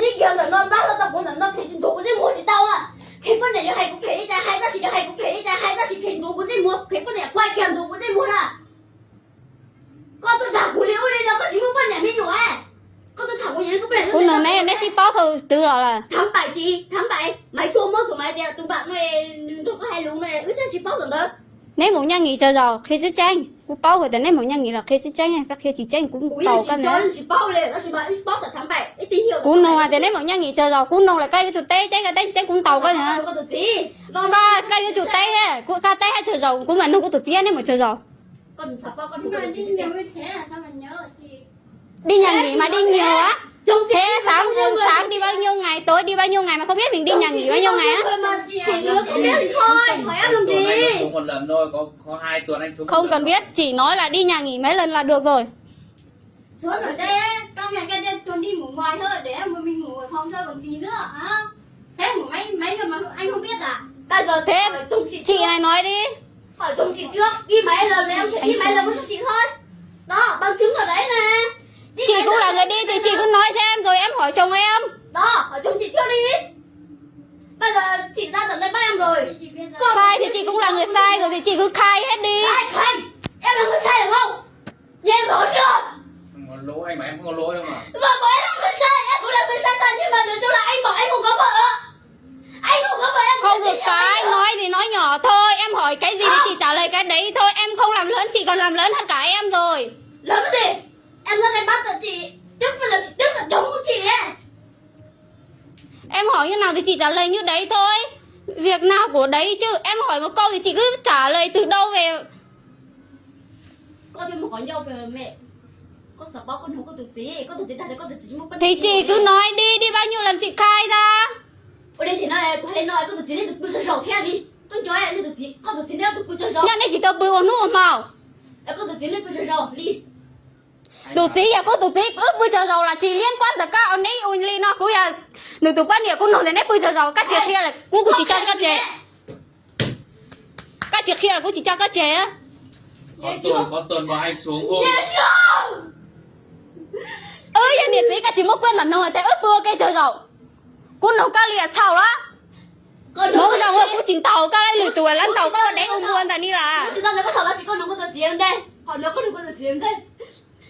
Tib kiag ntawm no npab hlo tau kuv ntawm no, phem ntxuav kuv ntsej muag tsis tau a. Phem poj niam yuav hais kuv phem li cas hais, tab sis yuav hais kuv phem li cas hais, tab sis phem ntxuav kuv ntsej muag, phem poj niam kuv hais kiag ntxuav kuv ntsej muag na. Koj tuaj dag kuv li ub li no, koj tsis muaj poj niam me nyuam. Koj tuaj tham kuv, kuv nug neb, neb sib paub thaum twg los lawm? Thab Npaim tsis, Thab Npaim, Maiv Tsuag muab xus Maiv tias tus npam no nws nrog koj hais lus no, wb thiaj sib paub thaum ntawd. Neb mus nyob Nyij Pooj tsawg zaus, qhia tseeb tseeb. Kuv paub hais tias neb mus nyob Nyij Pooj los qhia tseeb tseeb, koj qhia tsis tseeb kuv ntaus koj ntag. Kuv nug hais tias neb mus nyob Nyij Pooj tsawg zaus, kuv nug lawm koj yuav tsum teb tseeb, koj teb tsis tseeb kuv ntaus koj ntag. Koj, koj yuav tsum teb, koj teb hais tsawg zaus, kuv mam nug kuv tus txiv neb mus tsawg zaus. Đi nhà nghỉ mà đi nhiều á. Thế sáng, sáng đi bao nhiêu ngày, tối đi bao nhiêu ngày mà không biết mình đi nhà nghỉ bao nhiêu ngày á. Không cần biết, chỉ nói là đi nhà nghỉ mấy lần là được rồi. Suav lawm de, koj mia koj tuaj tuag nrij mus mai hwb, de mus me mus hoo thawj mus ntxiv lwm a. Teb mus maiv maiv no mas anh không biết à? Thế chị này nói đi. Hỏi chồng chị trước, đi mấy lần rồi em sẽ đi mấy lần với chồng chị thôi. Đó, bằng chứng ở đấy nè. Chị cũng là người đi thì chị cứ nói thêm rồi em hỏi chồng em. Đó, hỏi chồng chị trước đi. Bây giờ chị ra tận đây bắt em rồi. Sai thì chị cũng là người sai rồi thì chị cứ khai hết đi. Khai, khai. Em là người sai đúng không? Nghe rõ chưa? Không có lỗi, anh bảo em không có lỗi đâu mà. Vâng, bọn em không có sai, em cũng là người sai thật, nhưng mà nói chung là anh bảo em không có vợ. Anh không có vợ, em không có vợ. Không được cái, nói thì nói nhỏ thôi, em hỏi cái gì thì chị trả lời cái đấy thôi, em không làm lớn, chị còn làm lớn hơn cả em rồi. Lớn cái gì? Em ra đây bắt được chị, tức là, tức là chống chị ấy. Em hỏi như nào thì chị trả lời như đấy thôi. Việc nào của đấy chứ, em hỏi một câu thì chị cứ trả lời từ đâu về. Koj thiaj muaj qhov ncauj pem me. Koj xav paub koj nug koj tus txiv, koj tus txiv dag tias koj tus txiv tsis muaj poj niam. Thì chị cứ nói đi, đi bao nhiêu lần chị khai ra. Ua li no, kuv hais li no, koj tus txiv nej tus pw tsaug zog thiab li. Koj nco nej tus txiv, koj tus txiv nej tus pw tsaug zog. Nyob nej tsis tau pw ua hnub ua hmo. Koj tus txiv nej pw tsaug zog li. Tus txiv yog kuv tus txiv, wb pw tsaug zog los tsis liên quan ntawm koj, neb ua li no kuv yog nws tus poj niam, kuv nug tias neb pw tsaug zog, koj tsis qhia lawm kuv kuv tsis tso koj tseg. Koj tsis qhia los kuv tsis tso koj tseg. Wb yog niam txiv, koj tsis muab kuj los nug tias wb pw ua ke tsaug zog. Kuv nug koj li txhaum los. Hnub zoo kuv tsis ntaus koj, lwm tus lawv ntaus koj ua dev ua npua ntawm ni las.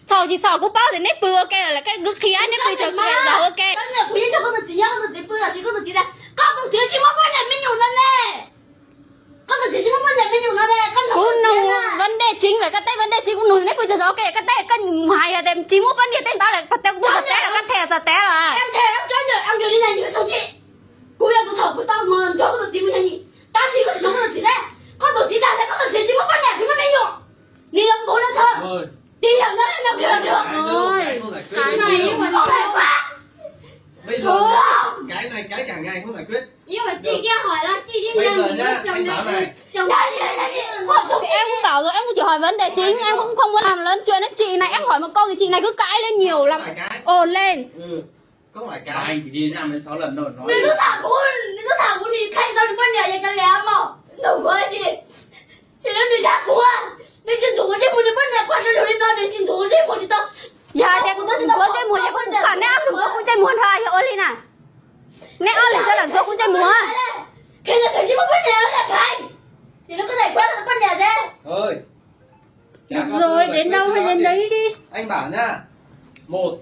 Txhaum tsis txhaum kuv paub tias neb pw ua ke lawm, koj kwv qhia neb pw tsaug zog ua ke. Kuv nug vấn đề chính lawm, koj teb vấn đề chính, kuv nug neb pw tsaug zog ua ke, koj teb koj mus hais tias tsis muaj poj niam tej ntawd lawm, koj teb kuv txog teb los koj them txog teb los. Kuv yog tus txhaum kuv tau mus nrog koj tus txiv mus nyob Nyij, tab sis koj tsis nrog koj tus txiv thiab. Koj tus txiv dag tias koj tus txiv tsis muaj poj niam tsis muaj me nyuam. Nws yog npau no tag. Tìm hiểu nhau thế nào thì làm được. Ôi, cái này nhưng mà Không phải quá. Bây giờ Không. Cái này cái cả ngày không giải quyết. Nhưng mà chị kia hỏi là chị đi Bây giờ nhá, anh bảo này. Em cũng bảo rồi, em cũng chỉ hỏi vấn đề chính, em cũng không muốn làm lớn chuyện với chị này, em hỏi một câu thì chị này cứ cãi lên nhiều lắm. Không phải cái. Ồn lên. Ừ. Không phải cái. Anh chỉ đi năm đến sáu lần thôi, nói Nws đi. Twb tham kuv, nws twb tham kuv, nws khav tau nws poj niam yog cov liam mos nug kuv dab tsi. Ces nws dag kuv, nws tsis ntxuav kuv ntsej muag, nws poj niam kuj hais rau yus li no, nws tsis ntxuav kuv ntsej muag tsis tau. Yog hais tias kuv ntxuav ntsej muag ces kuv kom neb ob tug ntxuav kuv ntsej muag nrho yog ua li na. Neb ob leeg sawv daws ntxuav kuv ntsej muag. Kheev li kheev tsis muaj poj niam li kheev. Ces nws koj daim kuab poj niam ces. Ơi. Được rồi, đến đâu hay đến đấy đi. Anh bảo nhá. Một,